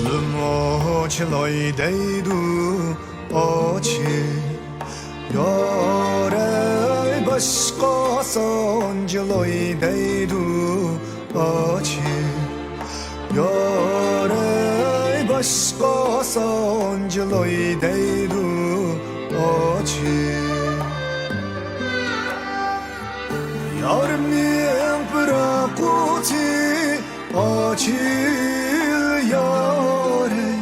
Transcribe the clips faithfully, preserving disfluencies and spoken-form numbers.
گۈلۈم ئاچىلاي دەيدۇ ئاچى، يارەي باشقا سانجىلاي دەيدۇ ئاچى، يارەي باشقا سانجىلاي دەيدۇ ئاچى. يارىمنىڭ پىراققۇچى ئاچىل يارەي،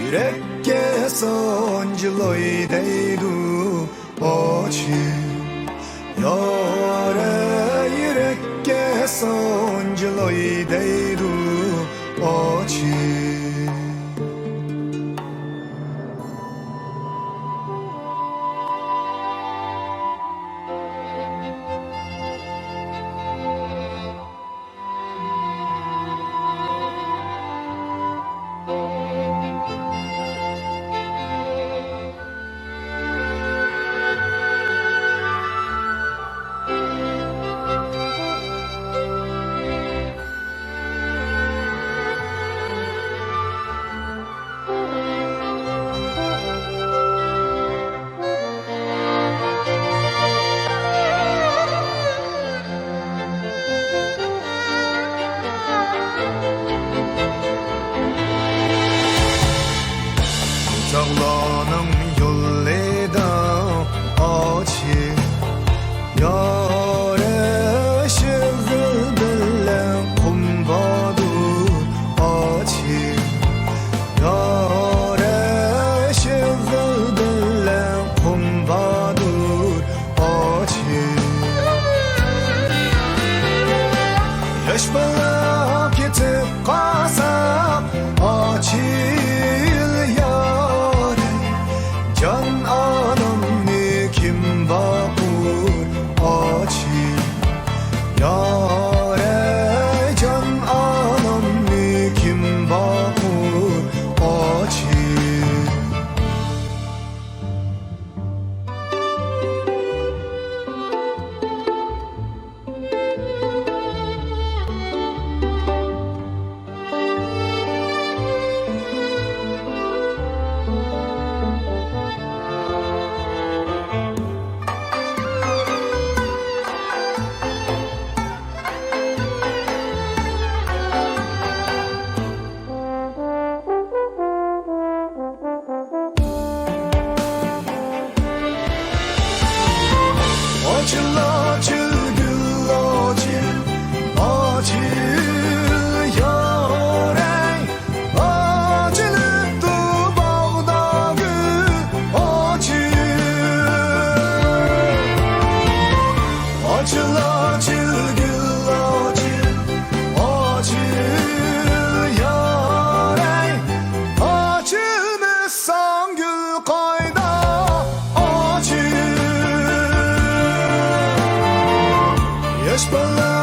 يۈرەككە سانجىلاي دەيدۇ ئاچىل، يارەي يۈرەككە سانجىلاي دەيدۇ ئاچىل. چاغلارنىڭ يولىدا ئاچى، يارەي شېغىل بىلەن قۇم باردۇر ئاچى، يارەي شېغىل بىلەن قۇم باردۇر ئاچى. ياش بالا كېتىپ قالسا ئاچىل يارەي، جان ئانامنى كىم باقۇر ئاچى، يارەي جان ئانامنى كىم باقۇر ئاچى. ئاچىل، ئاچىل، گۈل ئاچىل، ئاچىل يارەي، ئاچىلىپتۇ باغدا گۈل ئاچىل. ئاچىل، ئاچىل، گۈل ئاچىل، ئاچىل يارەي، ئاچىلمىساڭ گۈل قايدا ئاچىل. ياش بالا